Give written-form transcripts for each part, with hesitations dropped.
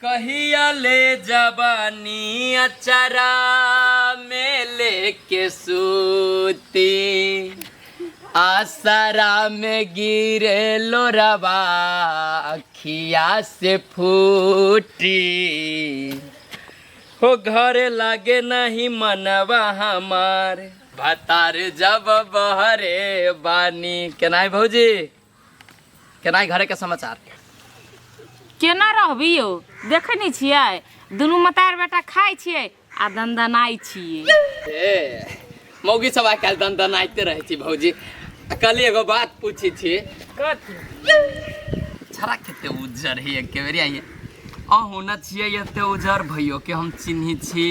कहिया ले जवानी अचरा में लेके सूती, आसरा में गिरे लोरवा अखिया से फूटी, हो घर लागे नहीं मनवा हमार, भतार जब बहरे बानी। केना है भौजी, केना है घरे के समाचार? केना रहबी यौ, देखै नहि छियै दुनू मतार बेटा खाइ छियै आ दनदनाइ छियै। ए मौगी सब आइ काल्हि दनदनाइते रहै छी भौजी। आ कहली एगो बात पूछी छी। कथी? छड़ा कते उज्जर है एके बेरी आइए। अहूँ न छियै एते उज्जर, भैयो के हम चिन्ही छी।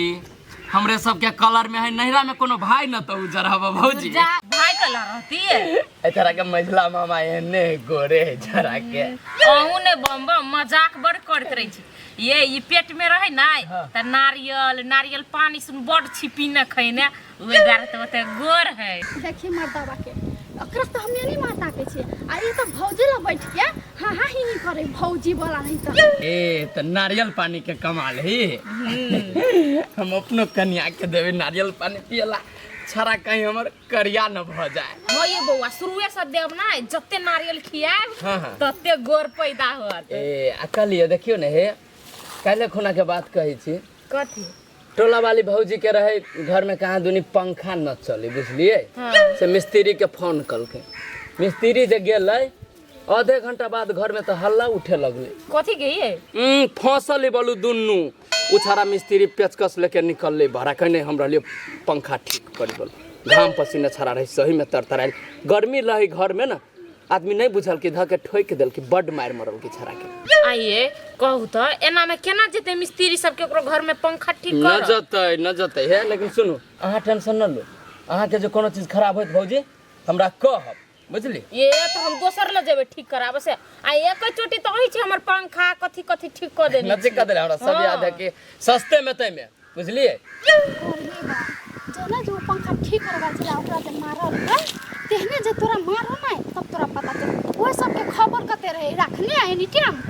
हमरे सबके कलर में है, नैहरा में कोनो भाई न तो उज्जर हब भौजी। जा भाई कलर रहती है। ए जरा के मझला मामा एने गोरे है जरा के। अहूँ ने बम बम मजाक बड़ करैत रहै छी। ये ई पेट में रहे ना त नारियल नारियल पानी सुन बड़ छिपी न खैने, ओहि दुआरे त ओते गोर है। देखी मर्दाबा के ओकरा तऽ हमे नहीं माता के छियै, आ ई तऽ भौजी लग बैठ के हाँ हाँ ही ही करे भौजी वाला नहीं तऽ। ए तऽ नारियल पानी के कमाल ही। हम अपनो कन्या के देबै नारियल पानी पियला, छड़ा कहीं हमर करिया न भऽ जाए। हाँ ये बौआ शुरुए से देब ना, जते नारियल खियाब हाँ, हाँ। तते गोर पैदा होत। ए आ कहलियै देखियौ ने, हे काल्हि खुना के बात कहै छी। कथी? टोला वाली भौजी के रहे घर में कहाँ दुनी पंखा न चले, बुझलिए? हाँ। से मिस्त्री के फोन कलकै, मिस्त्री जे गेलै आधे घंटा बाद घर में तो हल्ला उठे लगलै। कथी के ये? फंसल बोलू दुनू उछारा मिस्त्री पेचकस लेके निकललै भरा कने हम रहलियै पंखा ठीक करी बोल, घाम पसीना छड़ा रहे सही में तरतरायल गर्मी रहे घर में ना, आदमी नहीं बुझल कि धऽ के ठोकि देलकै, बड्ड मारि मरल कि छड़ा के। आइए कहू तऽ एना में केना जेतै मिस्त्री सब केकरो घर में पंखा ठीक न कर? जतै न जतै हे, लेकिन सुनू अहाँ टेंशन न लू, अहाँके जे कोनो चीज खराब होत भौजी हमरा कहब, बुझली? ये तऽ हम दोसर लग जेबै ठीक कराबे से, आ एक चोटी तऽ अहीं छी हमर पंखा कथी कथी ठीक कऽ देने नची कऽ देले हमरा सब याद है कि सस्ते में तै में, बुझलिए? जो ना जो पंखा ठीक करवा छला ओकरा जे मारल है तेहने जे तोरा मारो नहीं तब तोरा पता चल। ओइ सबके खबर कते रहे रखने एनी टाइम।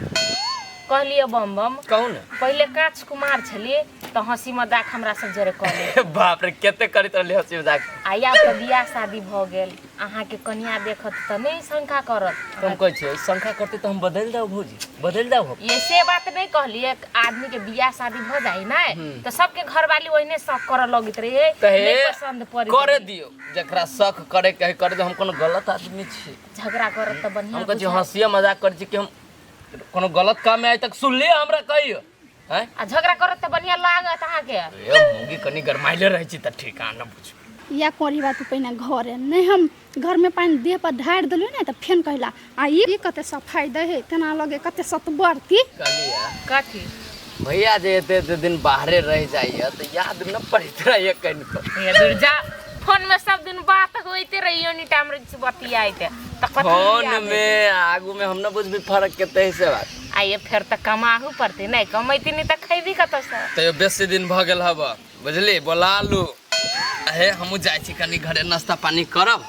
कहलिए बम बम कहू ने। पहिले काच कुमार छलिए तऽ हंसी मजाक हमरा सब जरे कहले। बाप रे कते करैत रहले हंसी मजाक। आ आब तऽ बियाह शादी भऽ गेल, अहाँके कनिया देखत तऽ नहि शंका करत? हम कहै छियै शंका करतै तऽ हम बदलि जाउ भौजी, बदलि जाउ हम। ये से बात नहीं कहलिए, आदमी के बियाह शादी भऽ जाइ ने तऽ सबके घरवाली ओहने शक करऽ लगैत रहे, तऽ हे, नहि पसंद पड़ैत करे रहे। दियौ जकरा शक करे के है करे दियौ, हम कोनो गलत आदमी छी? झगड़ा करत तऽ बढ़िया। हम कहै छी हंसिए मजाक करै छी कि हम कोनो गलत काम में आइ तक सुनलियै हमरा कहियो हैं? आ झगड़ा करत तऽ बढ़िया लागत अहाँके? ए मौगी कनी गरमाइले रहै छी तऽ ठिकाना बुझू। या कोरी बात पहिने घरे नहीं, हम घर में पानि देह पर ढारि देलियै ने तऽ फेन कहला आ ई कते सफाइ दै है तेना लगे कते सतबरती। कहलियै कथी? भैया जे एते एते दिन बाहरे रहि जाइए तऽ याद न पड़ैत रहैए कनिको? हे दुर्जा फोन में सब दिन बात होइते रहियो नी टाइम रहे छी बतियाइते तऽ कथी फोन याद में आगू में हम न बुझबी फर्क के से बात। आ ये फेर तऽ कमाहू पड़तै, नहि कमैती नहि तऽ खैबी कतऽसँ? तैयो बेसी दिन भऽ गेल हब बुझली, बोला लू। हे हमहूँ जाइ छी कनी घरे नाश्ता पानी करब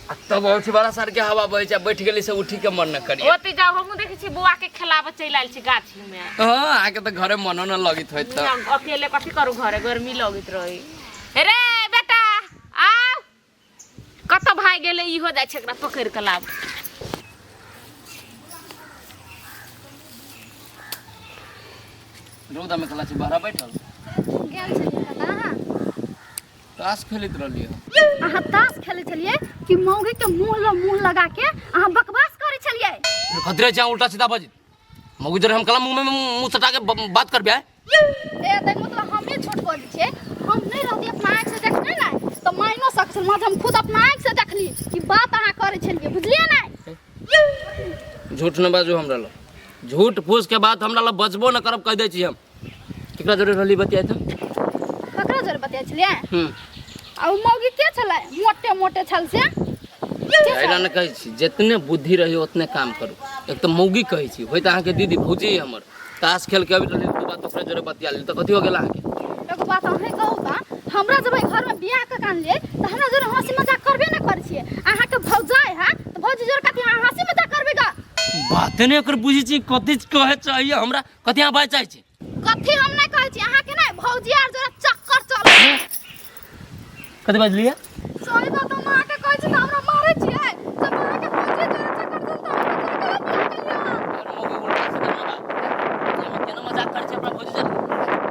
आ तब अबै छी। बड़ा सार के हवा बहै छै, बैठ गेली से उठी के मन न करिए। ओते जाउ, हमहूँ देखै छी बौआ के खेलाबऽ चलि आयल छी गाछी में। हाँ अहाँके तऽ घरे मनो न लगैत होइत तऽ। अकेले कथी करू, घरे गर्मी लगैत रही। रे बेटा आउ, कतऽ भागि गेलै इहो? जाइ छै एकरा पकड़ि कऽ लाब। रौदा में कला छी बाहर बैठल? गेल छलियै कतऽ अहाँ? ताश खेलैत रहलियै। अहाँ ताश खेलै छलियै कि मौगी के मुंह ल मुंह लगा के अहाँ बकवास करै छलियै? खतरे छै उल्टा सीधा बज मौगी जरे हम कला मुंह में मुंह सटा के बात करबे। ए देख मतलब हमे छोट बोलै छियै, हम नहि रहती अपना आँखि से देखने ने तऽ मानियो सकै छल, मगर हम खुद अपना आँखि से देखली कि बात अहाँ करै छलियै, बुझलियै ने? झूठ न बाजू हमरा लग, झूठ फूस के बात हमरा लग बजबो न करब, कह दै छी हम। केकरा जोरे रहली बतियाइ तऽ? ककरा जोरे बतियाइ छलियै? आ उ मौगी के छलै मोटे मोटे छल से के एना छल? ने कहै छी जितने बुद्धि रही उतने काम करू। एक तऽ मौगी कहै छी होइत अहाँके दीदी भौजी हमर ताश खेल के अबैत रहली, दू बात ओकरे जोरे बतिया लेली तऽ कथी हो गेल अहाँके? एगो बात अहें कहू तऽ हमरा जब एहि घरमे बियाह कऽ के आनलियै तऽ हमरा जोरे हँसी मजाक करबे ने करै छियै, अहाँके भौजाइ है तऽ भौजी जोरे कथी अहाँ हँसी मजाक करबै गा? बाते नहि ओकर बुझै छी कथी कहे चाहिए हमरा, कथी अहाँ बाजै चाहै छी? कथी हम नहीं कहै छी अहाँ के नहीं, भौजी आर जरा चक्कर चल। कथी बाजलियै? सही बात हम अहाँ के कहै छी त हमरा मारै छियै। जब अहाँ के भौजी जरा चक्कर चल त हमरा गलत बुझा गेलियै। केना मजाक करै छी अपना भौजी जरे?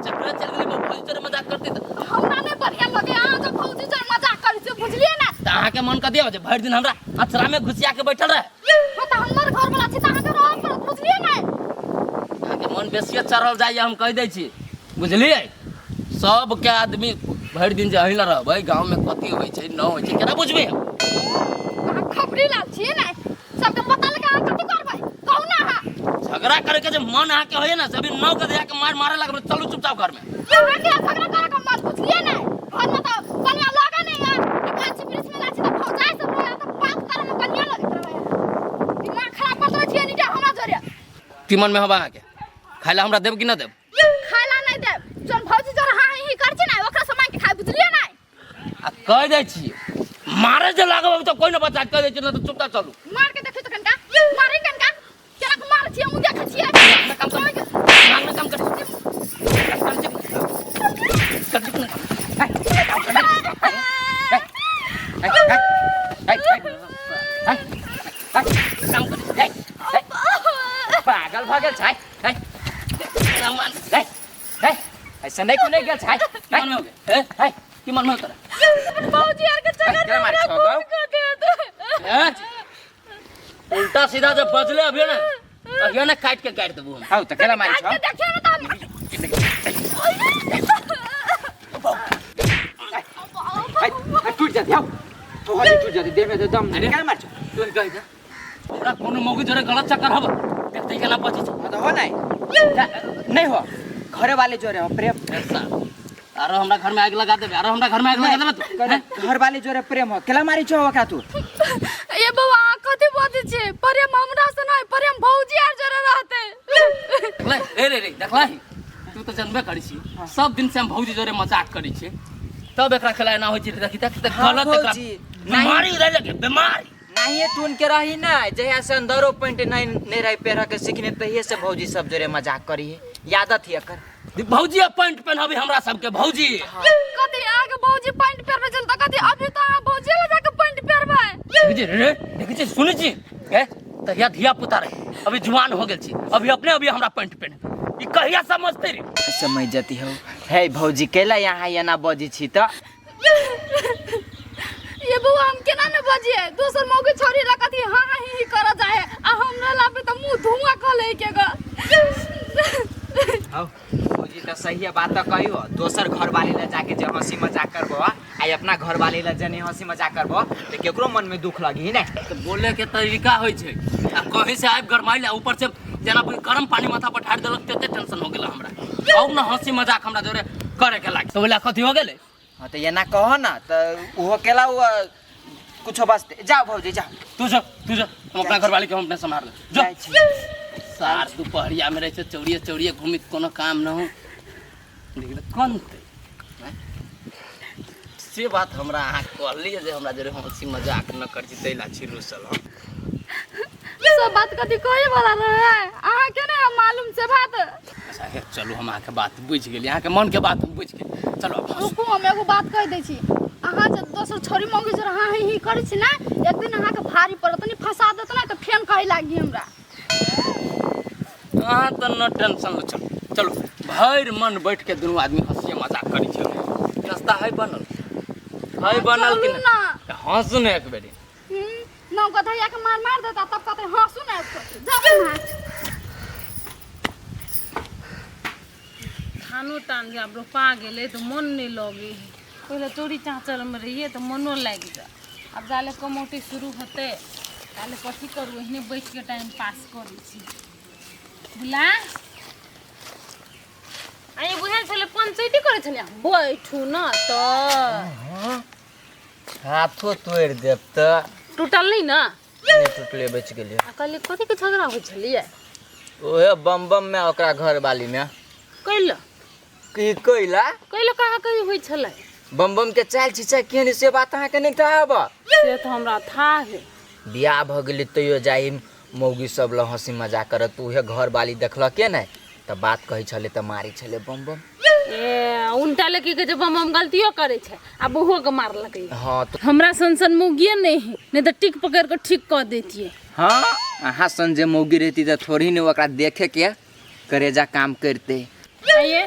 चक्कर चल गेलै भौजी जरे मजाक करते त हमरा नहीं बढ़िया लगे अहाँ जब भौजी जरे मजाक करै छी, बुझलियै ना? त अहाँ के मन कथी होय छै भरि दिन हमरा अचरा में घुसिया के बैठल रहे? हां त हमर घर वाला छी त अहाँ के रहऽ पड़त, बुझलियै ना? अहाँ के मन बेसिए चढ़ल जाइए हम कहि दै छी, बुझलियै? सबके आदमी भरि दिन जे अहीं लग रहबै, गाँव में कथी होइ छै न होइ छै केना बुझबै हम? अहाँ खबरी लाल छियै ने, सबके पता लगा अहाँ कथी करबै कहू ना? अहाँ झगड़ा करे के जे मन अहाँ के होइए ना, से अभी 9 के जाके मार मारे लगबै। चलू चुपचाप घर में। अहाँ के झगड़ा करे के मन, बुझलियै ने? घर में तो बढ़िया लगे नहीं यार, गाछ वृक्ष में लाछी त भौजाई सब रहे त बात करे में बढ़िया लगैत रहे। दिमाग खराब कर देले छियै नीटा हमरा जरे। तीमन में हम अहाँ के खाय ला हमरा देब कि न देब? खाय ला नहीं देब, जोन भौजी जोन हां ही कर छी ना ओकरा से मांग के खाय, बुझलियै ना? आ कह दै छी मारे जे लागब त कोई न बचा, कह दै छी न त चुपचाप चलू। मार के देखै त कनका मारे कनका केना के मार छियै हम देखै छियै। काम कर, मांग में काम कर, कर छी, कर छी ना। काम कर, पागल भऽ गेल छै। ऐसा नहीं कोने गेल छै। की मन में हो गेल? ए, की मन में हो तोरा? भौजी आर के चक्कर केना मारै छौ गौ? ए? उल्टा सीधा जब बजले अभी ना, अभी ना काट के काट देबू हम। हौ त केना मारै छौ? के देखियौ ना त हम टूट जाती हौ, तोहर टूट जाती, देह में तो दम नहीं। केना मारै छौ? तू कहि दे हमरा कोनो मौगी जोरे गलत चक्कर हब देखते केना बची छौ। हाँ तो हो नहीं नहीं हो, घरे वाले जोरे हो प्रेम। आरो हमरा घर में आग लगा देबे, आरो हमरा घर में आग लगा देबे तू। घर वाले जोरे प्रेम हो, केला मारी छौ ओकरा तू? ए बौआ कथी बजै छै? प्रेम हमरा से नहीं, प्रेम भौजी आर जोरे रहते। देखलै रे रे रे देखलै, तू तो जनबे करै छी सब दिन से हम भौजी जोरे मजाक करै छी तब एकरा खेला एना होइ छै। देखी देख देख गलत एकरा बीमारी रह लगे बीमारी नहीं टून के रही ना, जहिया से अंदरो पैंट नहीं नहीं रही पेरह के सीखने तहिए से भौजी सब जोरे मजाक करी है, यादत ही एकर। भौजी पैंट पहनाबी हमरा सबके भौजी। कथी आगे भौजी पैंट पहनबे चल त कथी अभी तो अहाँ भौजी ले जाके पैंट पहनबै? देखै छी रे, देखै छी सुनै छी ए तहिया धिया पुता रहे, अभी जुआन हो गेल छी, अभी अपने अभी हमरा पैंट पहने ई कहिया समझते रे? समझ जाती हो हे भौजी केला यहाँ एना बजी छी त। ये बौआ हम केना न बजिए, दोसर मौगी छोरी ला कथी हां हां ही ही कर जाए आ हमरा लापे त मुंह धुआं क ले के ग। हौ भौजी त सही बात त कहियो, दोसर घर वाले ला जाके जे हंसी मजाक करबो आ अपना घर वाले ला जने हंसी मजाक करबो त केकरो मन में दुख लगी ने। त बोले के तरीका होय छै, आ कहीं से आबि गरमाइल ऊपर से जेना गरम पानी माथा पर ढार देलक तेते टेंशन हो गेल हमरा। और न हंसी मजाक हमरा जोरे करे के लाग त ओला कथी हो गेलै? हाँ तो एना कहो ना त उहो केला उ कुछो बसते। जाओ भौजी जाओ, तू जो तू जो, हम अपना घर वाले के हम अपने संभाल ले जो। सार दुपहरिया में रहे छै चौड़िए चौड़िए घूमित कोनो काम न हो देखि त कनते से बात हमरा अहाँ कहलियै जे हमरा जोरे हंसी मजाक न कर छी तै ला छी रुसल हम। सब बात कथी कहे वाला रहे अहाँ के नहीं मालूम से बात। अच्छा हे चलू हम अहाँके बात बुझि गेली, अहाँके मन के बात हम बुझि गेली। चलू अब रुकू हम एगो बात कहि दै छी, अहाँ जे दोसर छोरी मौगी जे हाँ ही ही करै छी ना, एक दिन अहाँके भारी पड़त नहीं फंसा देत ना त फेन कहे लागी हमरा। अहाँ त न टेंशन लो, चलू चलू भरि मन बैठ के दुनू आदमी हंसी मजाक करै छी। रास्ता है बनल, है बनल कि चलू ना। हंसू ने एक बेरी। नौ गधैया के मार मार देता तब कहते हंसू ना जाओ ना। धानो तान जे आब रोपा गेलै तऽ मन नहि लगै है। पहिले चोरी चाँचरमे रहियै तऽ मनो लागि जाय, आब जाले कमौटी शुरू होतै ताले कथी करू, एहने बैठके टाइम पास करै छी। बुला आइ बुझायल छलै पंचैती करै छलै, बैठू न तऽ हाथो तोड़ि देब तऽ। टूटल नहि ने? नहि टूटले, बचि गेलियै। आ कहलियै कथीके झगड़ा होइ छलियै? ओहे बम बम में ओकरा घर वाली में। कैला? की कैला? कैला कहाँ कहीं होइ छलै? बम बम के चालि छिछा केहन से बात अहाँके नहि थाहब? से तऽ हमरा थाह है। बियाह भऽ गेलै तैयो जाहि मौगी सब ल हंसी मजाक करत, उहे घर वाली देखलके ने तऽ बात कहै छलै तऽ मारै छलै बम बम। ए उनटा ले की कहै छै, बम बम गलतियो करै छै आ बहुओ के मारलकै। हाँ तो हमरा सन सन मौगिए नहि है, नहि तऽ टिक पकड़ि कऽ ठीक कऽ दैतियै। हाँ अहाँ सन जे मौगी रहती तऽ थोड़ी ने ओकरा देखे के करेजा काम करते। आइए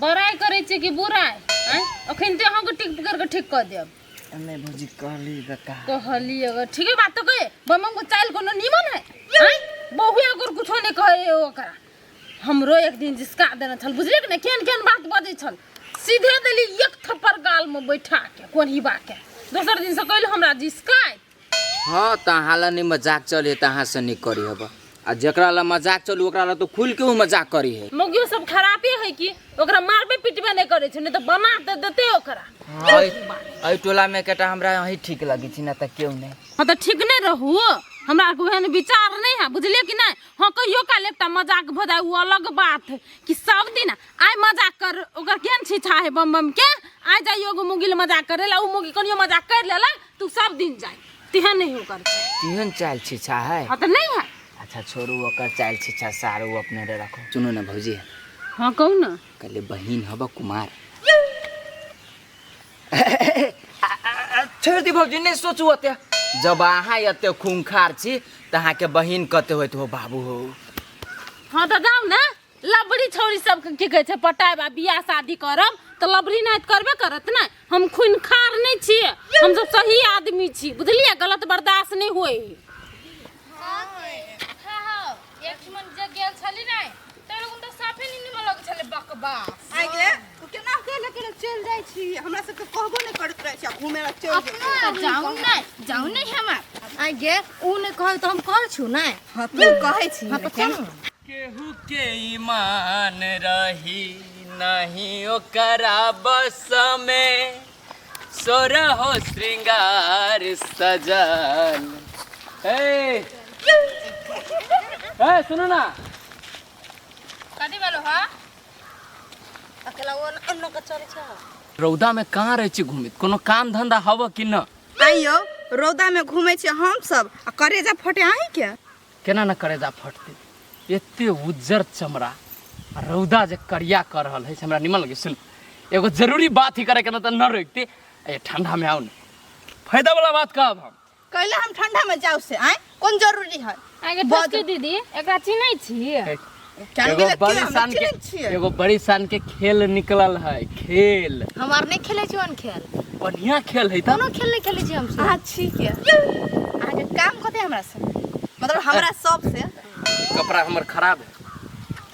बड़ाइ करै छियै कि बुराइ? आँय अखन तऽ अहाँके टिक पकड़ि कऽ ठीक कऽ देब। नहि भौजी कहली बेटा, कहली अगर ठीके बात तऽ कहे, बम बम के चालि कोनो नीमन है? आँय बहुए अगर कुछो नहि कहै ओकरा। हमरो एक दिन जिसका देने छल, बुझलियै कि नहि, केहन केहन बात बजै छल, सीधे देली एक थप्पड़ गाल में बैठा के कोन्हिबा के। दोसर दिन से कहल हमरा जिसकाय। हाँ तऽ अहाँ लए नहि मजाक चले तऽ अहाँ से नहि करी हब, आ जकरा लए मजाक चलू ओकरा लए तऽ खुलि के ओ मजाक करी है। मौगियो सब खराबे है कि ओकरा मारबे पिटबे नहि करै छै, नहि तऽ बना तऽ देते ओकरा। एहि टोला में एकटा हमरा अहीं ठीक लगै छी, ना तऽ केओ नहि। हाँ तऽ ठीक नहि रहू, हमरा आरके ओहन विचार नहि है, बुझलियै कि नहि। हाँ कहियो काल एकटा मजाक भऽ जाय ओ अलग बात है, कि सब दिन आइ मजाक कर ओकर केहन छिछा है बम बम के। आइ जाइयो एगो मुगी लए मजाक करे ला, ओ मुगी कनियो मजाक कर लेलक तू सब दिन जाय, तेहन नहि ओकर। तेहन चालि छिछा है? हाँ तऽ नहि है। अच्छा छोड़ू ओकर चालि छिछा, सारू अपने रे रखो। सुनू ने भौजी। हाँ कहू ना। कहले बहिन हब कुमार। छोड़ दी भौजी, नहीं सोचू ओते। जब अहाँ एते खूंखार छी तऽ अहाँके बहिन कते होइत हो बाबू हो। हाँ तऽ जाउ ने, लबड़ी छौड़ी सबके की कहै छै पटायब आ बियाह शादी करब तऽ लबड़ी नाइत करबे करत ने। हम खूनखार नहि छियै, हम सब सही आदमी छी, बुझलियै, गलत बर्दाश्त नहि होइ। हाँ एक ठमन जे गेल छली नै तै लोगन तऽ साफे नहि निमन लगै छलै बकवास। आइ गे तू केना अकेले अकेले चलि जाइ छी, हमरा सबके कहबो नहि करैत रहै छी आ घूमे ला चलि जाइ तऽ जाउ नै, जाउ नै हमर। आइ गे उ नहि कहै तऽ हम कहै छु नै। हाँ तू कहै छी। हाँ तऽ चल न। केहू के ईमान रही नहीं ओकरा बस में, सोरहो श्रृंगार सजल। ए ए सुनू ना। कथी भेलो हा? अकेला ओ अन्नो के चलै छै। रौदा में कहाँ रहै छी घूमित, कोनो काम धंधा हव कि न? आइयो रौदा में घूमै छी हम सब आ करेजा फटे अहीं के। केना न करेजा फटते, एते उज्जर चमड़ा आ रौदा जे करिया कर रहल है से हमरा निमन लगे। सुन एगो जरूरी बात ही करे के न तऽ न रोकते, ए ठंडा में आउ ने, फायदा वाला बात कहब हम। कैला हम ठंडा में जाउ से आय कोन जरूरी है? आगे ठसके दीदी एकरा चिन्है छी? एगो बड़ी शान के, एगो बड़ी शान के खेल निकलल है, खेल हम आर नहीं खेले छी ओन खेल। बढ़िया खेल है। कोनो खेल नहीं खेले छी हम सब। अहाँ ठीक है, अहाँ के काम कते हमरा से, मतलब हमरा सब से। कपड़ा हमर खराब है,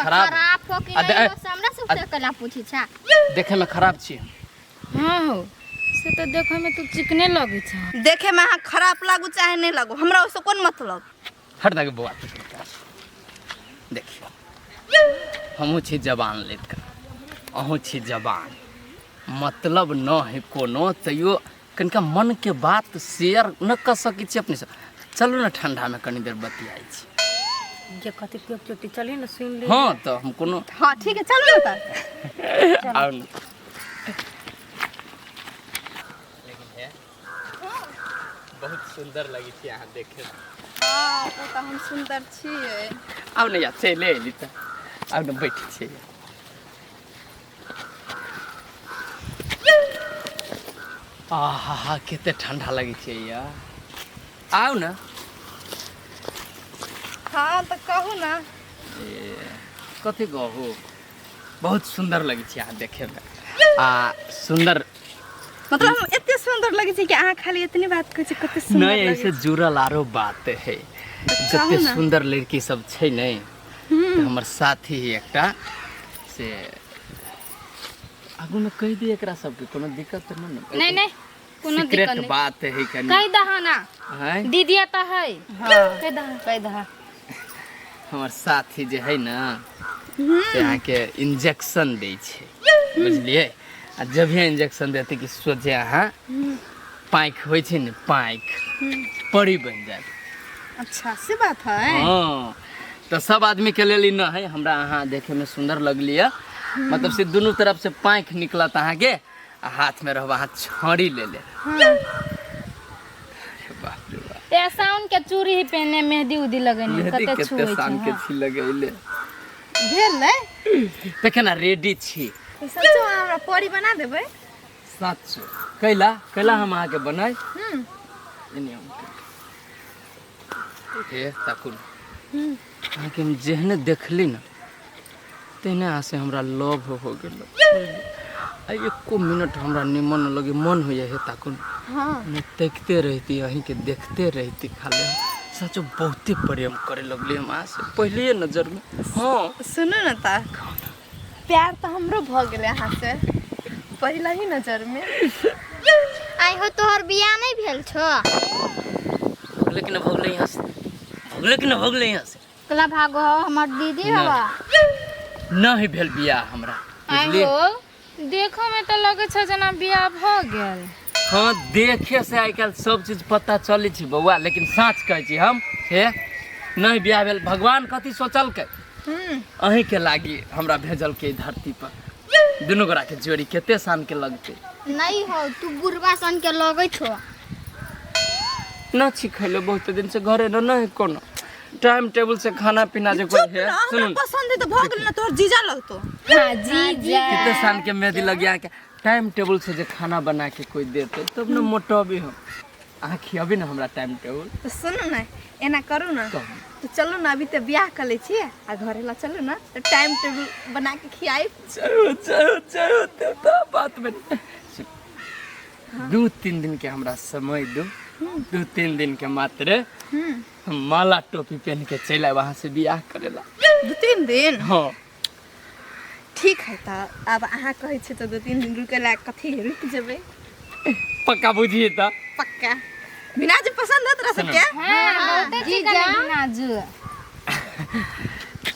खराब खराब हो कि नहीं हो हमरा सब से कला पूछी छा। देखे में खराब छी? हाँ हो से तो देखे में तू चिकने लगै छ। देखे में अहाँ खराब लागू चाहे नहीं लागू, हमरा ओसे कोन मतलब। हट दे बौआ, देखियो हमहूँ छी जवान लेकर, अहूँ छी जवान, मतलब न है कोनो, तैयो कनिका मन के बात शेयर न कर सकै छी अपने से। चलू ने ठंडा में कनी देर बतियाइ छी। जे कथी के चोटी चली ने सुन ले। हाँ तो हम कोनो। हाँ ठीक है चलू ने तऽ। आउ ने। बहुत सुंदर लगे छी अहाँ देखे। हाँ ओ तऽ हम सुंदर छियै। आउ ने यार चले अयली तऽ आउ ने बैठ छियै। आहा हा कते ठंडा लगे छै यार। आउ ने। हाँ तऽ कहू ना। ए कथी कहू, बहुत सुंदर लगे छै अहाँ देखे में आ सुंदर, मतलब हम एते सुंदर लगे छै कि अहाँ खाली एतने बात कहै छी कते सुंदर नहीं। ऐसे जुड़ल आरो बात है, जते सुंदर लड़की सब छै ने तऽ हमर साथी है एकटा, से आगू में कहि दियै एकरा सबके, कोनो दिक्कत तऽ नहि ने? नहीं नहीं कोनो दिक्कत सीक्रेट नहीं। बात है कनी। कहि दहा ना। हैं? दीदी तऽ है। हाँ कहि दहा, कहि दहा। हमर साथी जे है ना से अहाँके इंजेक्शन दै छै, बुझलियै? आ जब ही इंजेक्शन देतै कि सोझे अहाँ पाँखि होइ छै ने, पाँखि परी बनि जायत। अच्छा से बात है। हाँ तऽ सब आदमी के लेल ई न है, हमरा अहाँ देखे में सुंदर लगली है, मतलब से दुनू तरफ से पाँखि निकलत अहाँके आ हाथ में रहब अहाँ छड़ी ले ले। अरे बाप रे बाप, ए साउन के चूड़ी ही पहने मेहंदी उदी लगेने मेहंदी कते कते छुए शान के छै छी लगैले भेल ने देखे ना रेडी छी सचो अहाँ हमरा परी बना देबै सच कैला कैला हम अहाँके बनाय एने हम हे ताकुन अहाँके हम जेहने देखली ना तेहने अहाँ से हमरा लव हो गेल आ एको मिनट हमरा निमन न लगे मन होइए हे ताकुन हाँ मैं देखते रहती अहीं के देखते रहती खाली सचो बहुते प्रेम करे लगली हम अहाँ से पहले नजर में हाँ सुनू ने तऽ प्यार तऽ हमरो भऽ गेलै अहाँ से पहिला ही नजर में आइ हो तोहर बियाह नहीं भेल छो भगले कि न भगले यहाँ से भगले कि न भगले यहाँ से कला भागो हो हमर दीदी हवा नहीं भेल बियाह हमरा आइ बुझलियै हो देखो में तऽ लगै छै जेना बियाह भऽ गेल हाँ देखे से आइ काल्हि सब चीज पता चलै छै बौआ लेकिन साँच कहै छी हम हे नहीं बियाह भेल भगवान कथी सोचलकै अहीँके लागी हमरा भेजलकै धरती पर दुनू गोरा के जोड़ी कते शान के लगतै नहीं हो तू बुढ़वा सन के लगै छो न छी खैलो बहुत दिन से घरे न नहीं कोनो टाइम टेबल से खाना पीना जे कोई चुप है ना हमरा सुनू पसंद है तऽ भऽ गेल ना तोहर जीजा लगतो हाँ जीजा कितने शान के मेहंदी लगिया के टाइम टेबल से जे खाना बना के कोई देते तब न मोटबी हम अहाँ खियाबी ना हमरा टाइम टेबल तऽ सुनू ने एना करू ने कहू। तऽ चलू ने अभी तऽ बियाह कऽ लै छियै आ घरे ला चलू ने तऽ टाइम टेबल बना के खियाइ चलो चलो चलो देवता बात में 2-3 दिन के हमरा समय दो, 2-3 दिन के मात्र हम माला टोपी पहन के चलि आयब अहाँ से बियाह करेला। 2-3 दिन? हाँ। ठीक है तऽ आब अहाँ कहै छियै तऽ 2-3 दिन रुकै ला कथी रुकि जेबै। पक्का बुझिए तऽ? पक्का। बिना जे पसंद है तोरा सबके? हाँ, बहुते चिकन है बिनाजू।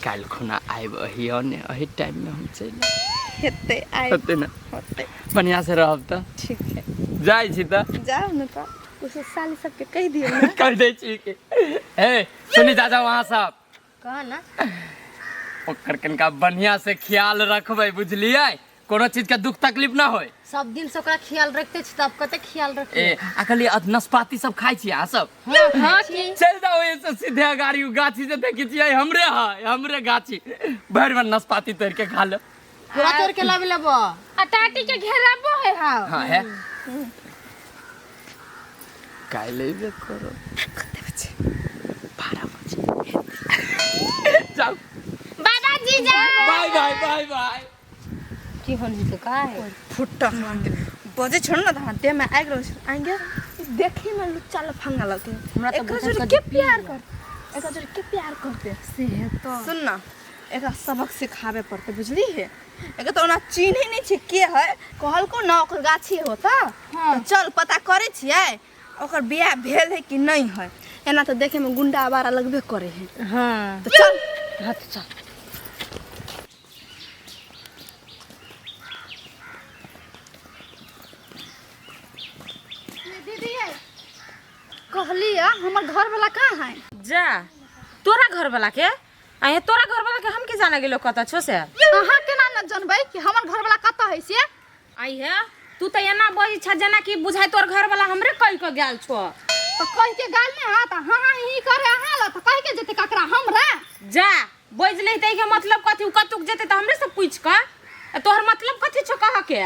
काल्हि खुना आयब अही ने अही टाइम में हम चलि आयब। हेतै आयब। हेतै ने? होतै। बढ़िया से रहब तऽ? ठीक है। जाइ छी तऽ? जाउ ने तऽ उस साली सबके कहि दियौ ने। कहि दै छी कि ए सुनी चाचा वहाँ सब कह ना। ओकर कनिका बढ़िया से ख्याल रखबै बुझलियै, कोनो चीज के दुख तकलीफ ना होय। सब दिन से ओकरा ख्याल रखते छी तब कते ख्याल रखबै। ए आ कहलियै नाशपाती सब खाइ छी अहाँ सब? हाँ, हाँ की। चलि जाउ एहिसँ सीधे अगाड़ी उ गाछी जे देखै छियै हमरे है, हमरे गाछी भरि भरि नाशपाती तोड़ि के खा लेब। पूरा तोड़ के लाबे लेबो। आ टाटी के घेराबो है हाव। हाँ है। काल्हि अयबे करब। कते बजे? 12 बजे। जाउ। बाय बाय जीजा। Bye bye bye bye. की होल जी का है? फुट्टा बजे छोड़ ना त देह में आगि रहल छै। आएंगे देखी में लुच्चा लफंगा लगते। हमरा तऽ एकर बुझल जोड़ी कऽ के जे प्यार कर, एकर जोड़ी के प्यार करते से है तो। सुन ना एकरा सबक सिखाबे पड़ते बुझली हे। एकर तऽ ओना चिन्है नहि छै के है, कहलको ना ओकर गाछी होता। हाँ। तऽ चल पता करै छियै ओकर बियाह भेल है कि नहीं है। एना तऽ देखे में गुंडा आवारा लगबे करे है। हाँ। तऽ चल। हाँ तो चल। दीदी कहली हमर घर वाला कहाँ है? जा तोरा घर वाला के आए तोरा घर वाला के हम के जाने गेलो कत छो से? अहाँ केना न जानबै कि हमर घर वाला कत है से? आई है तू त एना बजै छ जेना कि बुझाय तोर घर वाला हमरे कहि के गेल छो। त कहि के गेल ने हा त हां हां ही करे अहाँ ल त कहि के जेते ककरा हमरा? जा बज ले तै के मतलब कथि उ कतुक जेते त हमरे से पूछ क। तोहर मतलब कथि छो कह के?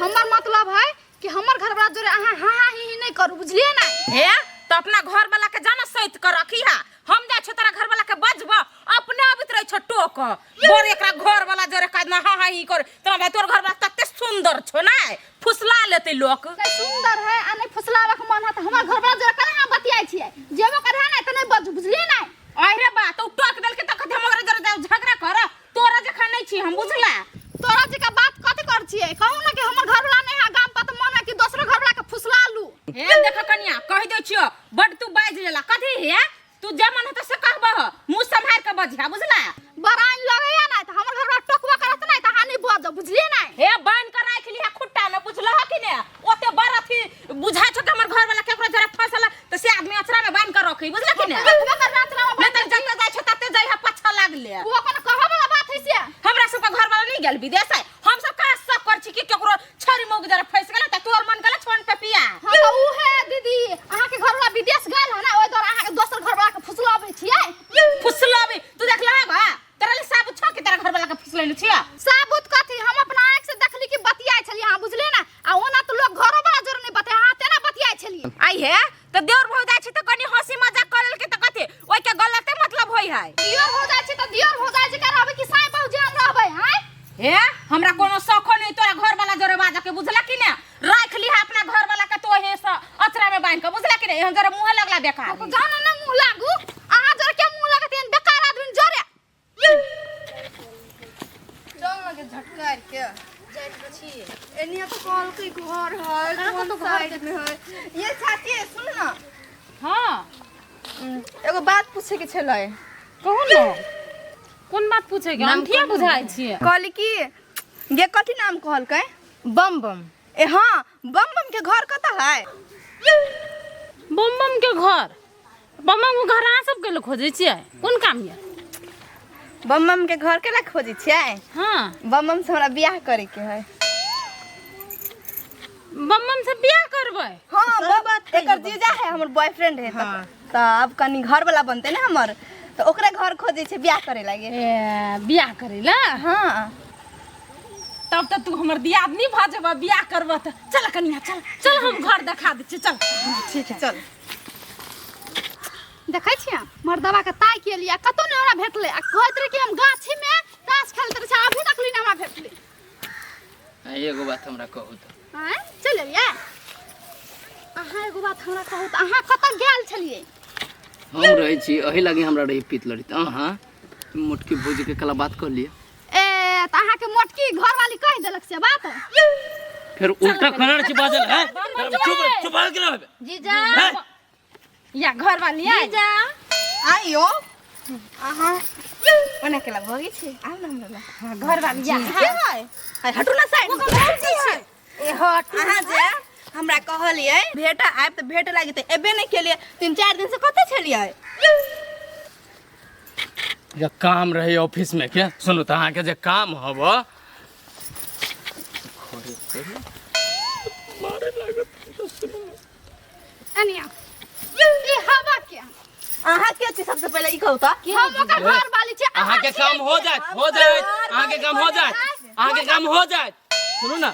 हमर मतलब है कि हमर घर वाला जोरे अहाँ हां हां ही ही नहीं करू बुझलिए ना? हे त अपना घर वाला के जाना सैत कर रखी हा। हम जा छो तोरा घर वाला के बजब अपने आबित रहे छो टोक बोर एकरा घर वाला जोरे का ना हां हां ही कर। तोरा भाई तोर घर वाला तते सुंदर छो ना फुसला लेते लोक। नहीं सुंदर है आ नहीं फुसलावे के मन है त हमर घर वाला जोरे केना अहाँ बतियाई छियै? जेबो करे है ना त नहीं बजू बुझलिए ना? अरे बा त टोक देल के त कथि हम ओकरा जोरे झगड़ा कर तोरा जखा नहीं छी हम बुझला। तोरा जका बात कथि कर छियै? कहू ना कि हमर घर वाला नहीं है गाम पर त मन है कि दोसरो घर वाला के फुसला लू। हे देख कनिया कहि दै छियो बड तू बाजि लेला कथि हे तू जे मन हेतौ से कहबह मुंह सम्हार के बजिहा बुझला। बराइन लगैया ना त हमर घर वाला टोकबो करत ना त अहाँ नहीं बजब बुझलिए ना? हे बान्हि के राखि लिहा खुट्टा में बुझलह कि ने? ओते बड़ अथी बुझाइ छौ कि हमर घर वाला केकरो जरा फसल त से आदमी अचरा में बान्हि के रखी बुझला कि ने? रखबे करबै अचरा में नहीं त जतऽ जाइ छौ तते जइहा पाछा लागले। उ अपन कहऽ वाला बात है से। हमरा सबके घर वाला नहीं गेल विदेश है हम सब का शक कर छी कि केकरो छड़ी मौग जरा फंस गेल त तोहर मन गेल छोन पे पिया। हां त उ है दीदी अहाँ के घर वाला विदेश गेल है ना ओइ दुआरे हे हमरा कोनो शौखो नहीं तोरा घर वाला जरे बाजा के बुझला कि ने राख लिहा अपना घर वाला के तो हे से अचरा में बांध के बुझला कि ने एहन जरे मुंह लगला बेकार तो जाओ ना ना मुंह लागू अहाँ जरे के मुंह लागत एहन बेकार आदमी जरे डर लगे झटकार के जाइत छी एनिया तो कहलकै घर है कहाँ कोन कतौ घर साइड में है ये चाची सुन ना हां एगो बात पूछे के छलै कहू ने कोन बात पूछे के हम ठिया बुझाइ छियै कहली कि गे कथी नाम कहलकै बम बम ए हाँ बम बम के घर कतऽ है बम बम के घर बम बम के घर अहाँ सब के खोजै छियै कोन काम यऽ बम बम के घर केना खोजै छियै हाँ बम बम से हमरा बियाह करे के है बम बम से बियाह करबै हाँ सही बम बात है एकर ई जीजा है हमर बॉयफ्रेंड है हाँ। तऽ आब कनी घर वाला बनतै ने हमर तऽ ओकरे घर खोजै छै बियाह करे लागे ए बियाह करै ला हाँ तब तऽ तू हमर दियादनी भऽ जेबह बियाह करबह तऽ चल कनिया चल चल हम घर देखा दै छियै चल ठीक है चल देखै छियै मर्दवा के ताकि एलियै कतौ नहि हमरा भेटलै आ कहैत रहै कि हम गाछीमे ताश खेलैत रहै छै अभी तक नहि हमरा भेटलै एगो बात हमरा कहू तऽ आँय चलि एलियै अहाँ एगो बात हमरा कहू तऽ अहाँ कतऽ गेल छलियै हम रहै छी एहि लागी हमरा रही पीत लड़ित अहाँ मोटकी भौजीके कला बात कऽ लिअ ए तऽ अहाँके मोटकी घरवाली कहि देलक से बात फेर उल्टा कलर छी बाजल है चुप चुप भऽ गेल रहबै जीजा हैं? या घर वाली आइ जीजा आइयो अहाँ ओना केला भगै छी आउ ने हमरा लग घर वाली या के है है हटू ना साइड ए हट अहाँ जे हमरा कहलियै भेट आबि तऽ भेट लागि तऽ एबे नहि केलियै 3-4 दिन से कतऽ छलियै जे काम रहे ऑफिस में के सुनू तऽ अहाँके जे काम हब अनिया ई हवा के अहाँ के छी सबसे पहिले ई कहू तऽ हम ओकर घर वाली छी अहाँके काम हो जायत हो जायत अहाँके काम हो जायत अहाँके काम हो जायत सुनू ना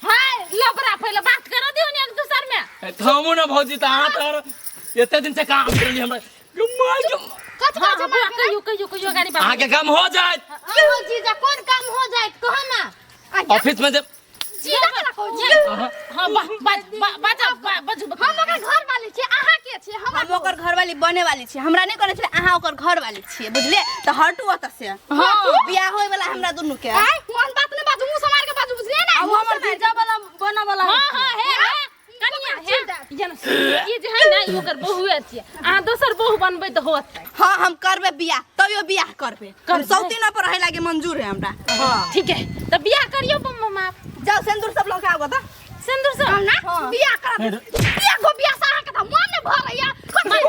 हाय लबरा पहिले बात कर दियो ने एक दूसर में थमू ना भौजी तऽ अहाँ तऽ एते दिन से काम करली हमरा कथी हाँ, कहै छै बौआ, कहियो कहियो कहियो गाड़ी बात अहाँके काम हो जायत आहो जीजा कोन काम हो जाइत कह ना ऑफिस में जब जीजा केना कहै छी हाँ बाजा बाजू हम ओकर घर वाली छी अहाँ के छी हम हम ओकर घरवाली बने वाली छी हमरा नहि कहने छलै अहाँ ओकर घरवाली छियै बुझलियै तऽ हटू ओतऽ से हाँ। बियाह होय वाला हमरा दुनू के आय कोन बात नहि बाजू मुँह समार के बाजू बुझलियै ने आ हमर जीजा वाला बना वाला हाँ हाँ हे हे कनिया हे ये ना, ई जे है ना ई ओकर बहुए छियै अहाँ दोसर बहु बनबै तऽ होत हाँ हम करबै बियाह तभियो बियाह करबै हम करबै। सौतीन पर रहे लागे मंजूर है हमरा ठीक है तऽ बियाह करियौ बम बम आप जाओ सिंदूर सब लऽ के आबऽ तऽ सिन्दूर सब हम ना बियाह करब बियाह गो बियाह से अहाँके तऽ मन नहि भरैया कथी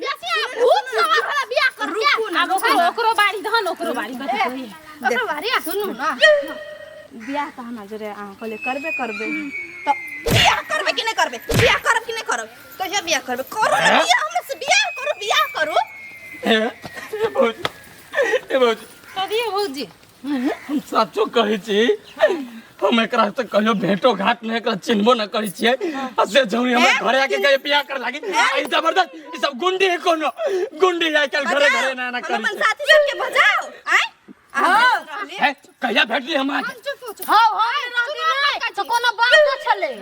बेसी अहाँ भूत सवार वाला बियाह करब रुकू ना आब ओकरो ओकरो बारी धन ओकरो बारी कथी कही ओकरो बारी आ। सुनू ना बियाह तऽ हमरा जरे अहाँ कहलियै करबे करबै तऽ बियाह करबै कि नहि करबै बियाह करब कि नहि करब कहिया बियाह करबै करू ने बियाह हमरा से बियाह करू बियाह करू ए भौजी ए भौजी करिए भौजी हम सचो कहै छी हम एकरा से कहियो भेंटो घाट नहि एकरा चिन्हबो न करै छियै आ से झौरी हमरा घरे आके कहियो बियाह कर लागी ई जबरदस्त ई सब गुंडी है कोनो गुंडी आइ काल्हि घरे घरे ना ना हम करै अपन छै साथी सबके बजाओ आँय अहाँ हे कहिया भेटली हम अहाँके चुप हो, चुप हौ हम रहती नहि तऽ कोनो बातो छलै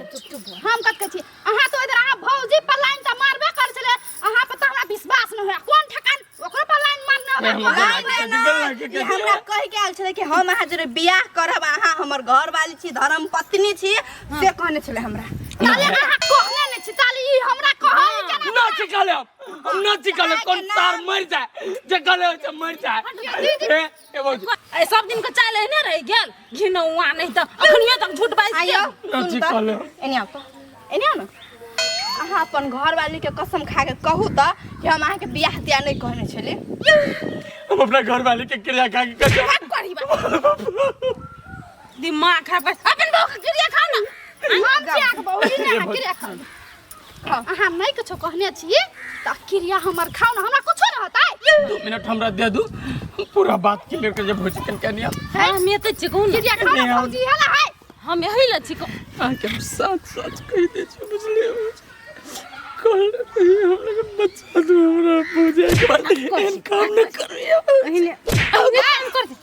हम कत कहै छी अहाँ तऽ इधर अहाँ भौजी पर लाइन तऽ मारबे कर छलै अहाँ पर तऽ हमरा विश्वास नहि होया कोन ठेकान ओकरो पर लाइन मारने ए, होबे हमर नहीं, नहीं, नहीं, ई हमरा कहि के आयल छलै कि हम अहाँ जरे बियाह करब अहाँ हमर घर वाली छी धर्म पत्नी छी से कहने छलै हमरा ताले अहाँ कहने नहि छी ताले ई हमरा कहै केना ना चिकाले हम ना चिकाले कोन तार मर जाए जे गले होइ छै मर जाए ए ए भौजी ए सब दिन के चाल एहने रहि गेल घिनौआ नहि तऽ अखनियो तक झूठ बाजि आइयो गेल ना सुन चिकाले तऽ एने आउ तऽ एने आउ ने अहाँ अपन घर वाली के कसम खा के कहू तऽ कि हम अहाँके बियाह तियाह नहि कहने छली हम अपना घर वाले के क्रिया खा के कसम भाग करी बा। दिमाग खराब कर अपन बहू के क्रिया खाओ ना हम छी अहाँके बहू ई नहि अहाँ क्रिया खाउ अहाँ नहि किछो कहने छी तऽ क्रिया हमर खाउ ने हमरा कुछो नहि होतै 2 मिनट हमरा दे दू हम पूरा बात क्लियर कर जे भौजी कन कनिया हम एते छी कहू ने क्रिया खाउ ने भौजी हेला है हम एहि लए छी कहू अहाँके हम साच साच कहि दै छी बुझलियै कहल रही हमरा के बच्चा दू हमरा पूजा के बाद एहन काम नहि करियै एहने काम कर दे।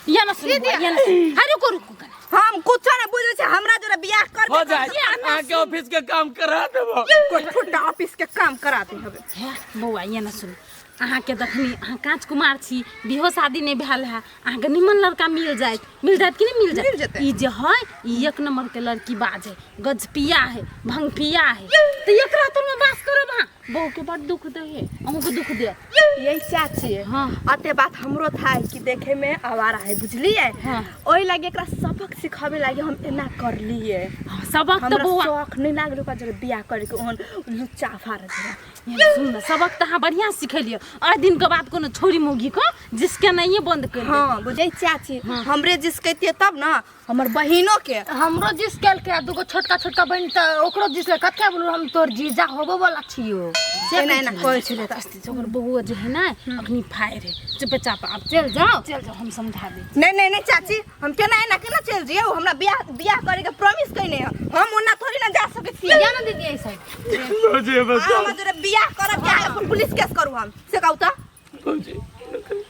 या ना सुन या ना सुन। अरे रुको रुको कने। हम कुछो नहीं बुझै छी, हमरा जोरे बियाह करबे हो जाए, अहाँके ऑफिस के काम करा देबो। कोई फुटा ऑफिस के काम करा दे हबे। हे बौआ, ये ना सुन, अहाँके दखनी अहाँ काँच कुमार छी, बिहो शादी नहीं भेल है, अहाँके निमन लड़का मिल जायत, मिल जायत कि नहीं मिल जायत? मिल जेतै। ई जे है ई एक नंबर के लड़की बाज है, गजपिया है, भंगपिया है, तो एकरा तो में बास करब अहाँ। बहू के बड़ दुख दे है, अहूँ के दुख दे। यही चाची। हाँ। अते बात हमरो था कि देखे में आवारा है, बुझलिए? हाँ। ओहि लागी एकरा सबक सिखावे लागी हम एना करलिए। हाँ, सबक तो हमरा बौआ शौक नहीं लागल ओकरा जरे बियाह करे के, ओहन लुच्चा फार जरा। ये सुन न, सबक तऽ अहाँ बढ़िआँ सिखेलियै, आइ दिनके बाद कोनो छोरी मौगी को जिसके नहीं बंद कर देब। हाँ बुझै चाची, हमरे जिसकैतियै तब ना हमर बहिनो के। हमरो जिस केलकै आ दूगो छोटका छोटका बहिन तऽ ओकरो जिस कते बोलू हम तोर जीजा होबो वाला छियो। एना एना कहै छलै तऽ। आस्ते से ओकर बौआ जे है ना अखनी फायर है, चुपचाप आप चल जाओ, चल जाओ, हम समझा दे। नहीं नहीं नहीं चाची, हम केना एना केना चलि जइयै? ओ हमरा बियाह बियाह करे के प्रॉमिस कइने है, हम ओना थोड़ी ना जा सकै छियै। जा ना दीदी एहि साइड। भौजी बस। अहाँ हमरा जोरे बियाह करब कि अहाँ पुलिस केस करू हम, से कहू तऽ। भौजी।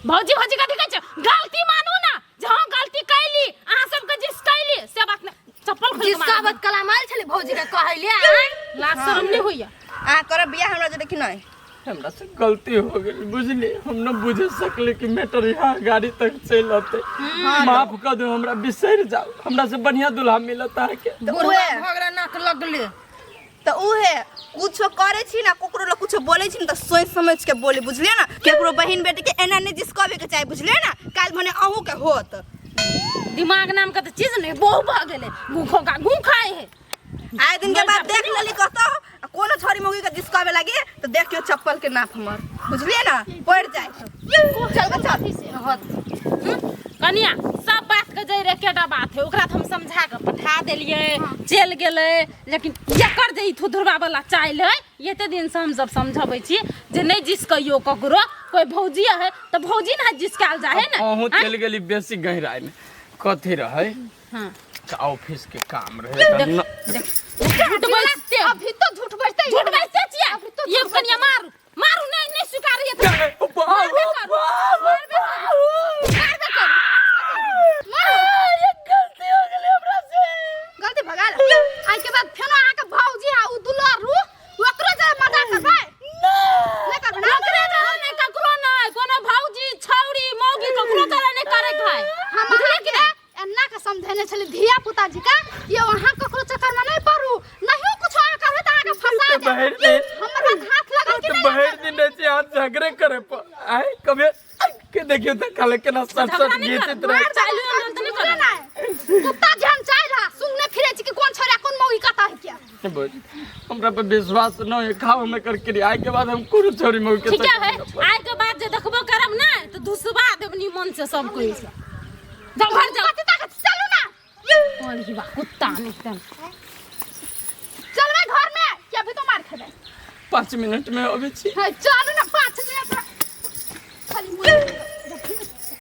भौजी भौजी कथी कहै छै? गलती मानू ना, जे हम गलती कैली, अहाँ सबके जिस कैली से बात नहीं। चप्पल खोल के जिसका मारब। बात कलाम आयल छलै भौजी के कहैले आय। लाज शरम नहीं होइया? अहाँ करब बियाह हमरा जोरे कि नहीं? हमरा से गलती हो गेल, बुझली? हम न बुझे सकले कि मैटर यहाँ गाड़ी तक चलि अतै। माफ कर दो हमरा, बिसरि जाओ, हमरा से बढ़िया दूल्हा मिलत अहाँके। तऽ बुढ़वा उहे भगरा नाक लगले। तऽ उहे कुछो करे छी ना, ककरो लग कुछो बोले छी ना तऽ सोचि समझ के बोले, बुझलिए ना? केकरो बहिन बेटी के एना नहीं जिसकबे के चाही, बुझलिए ना? काल्हि भने अहूँ के होत। दिमाग नाम के तऽ चीज नहीं, बहु भऽ गेलै, गूखो का गू खाए है। आए दिन के बाद देख लेली कहतो आ कोनो छोरी मौगी के जिसकावे लागी तो देखियो चप्पल के नाप हमर, बुझलिए ना? पड़ जाए। चल के चल। कनिया सब बात के जै रे केटा बात है, ओकरा तऽ हम समझा के पठा देलियै, चलि गेलै, लेकिन एकर जे ई थुथुरबा वाला चालि है, एते दिन से हम सब समझबै छी जे नहि जिसकैयो ककरो, कोई भौजी है तऽ भौजी ने जिसकायल जाइ है ने। अहूँ आँय? चलि गेली बेसी गहराइ में, कथी रहै? हाँ। तऽ ऑफिस के काम रहै तऽ देख, झूठ बजते। अभी तो झूठ बजते। झूठ बजते छियै ये कनिया, मारू मारू, नहीं नहीं स्वीकार ये तो। मारबे करू, मारबे करू, मारबे करू। गलती हो गेलै हमरा से। गलती भगा ले। आई के बाद फेनो अहाँ के भौजी आ उ दुलारू ओकरो जे मजाक करबै नहीं करबै ना? ओकरे जरा नहीं, ककरो नहीं, कोनो भौजी छौरी मौगी ककरो जरा नहीं करे खाय। हम अहाँके एन्ना के समझेने छली धिया पुता जी का ये अहाँ ककरो चक्कर में नहीं पड़ू, नहीं कुछ अहाँ करबै तऽ अहाँके फंसा तऽ बहर देब। दिन हमर बात हाथ लगल कि तऽ नहीं? बहर दिन रहै छै अहाँ झगड़े करे पर आय कभी के देखियो तऽ खाले केना सट झगड़ा सट नहीं घीचैत करब। रहै। मार चालू हम तऽ नहीं करब। नहीं, कुत्ता जेहन चालि रहा सुनने फिरे छी कि कोन छोरा कोन मौगी कतऽ है क्या। भौजी, हमरा पर विश्वास न है, खाओ हमें कर क्रिया के बाद हम कोनो छोरी मौगी के ठीक है, चक्कर में न पड़ब। आइ के बाद जे देखबो करब ना तऽ धुसबा देब निमन से सब कोई से। जाओ घर जाओ। कथी ताकत, चलू ना। बोल बा कुत्ता नहीं एकदम। चलबै घर में कि अभी तो मार खेबै? 5 मिनट में अबै छी। है, चलू ना 5 मिनट में। खाली मुँह।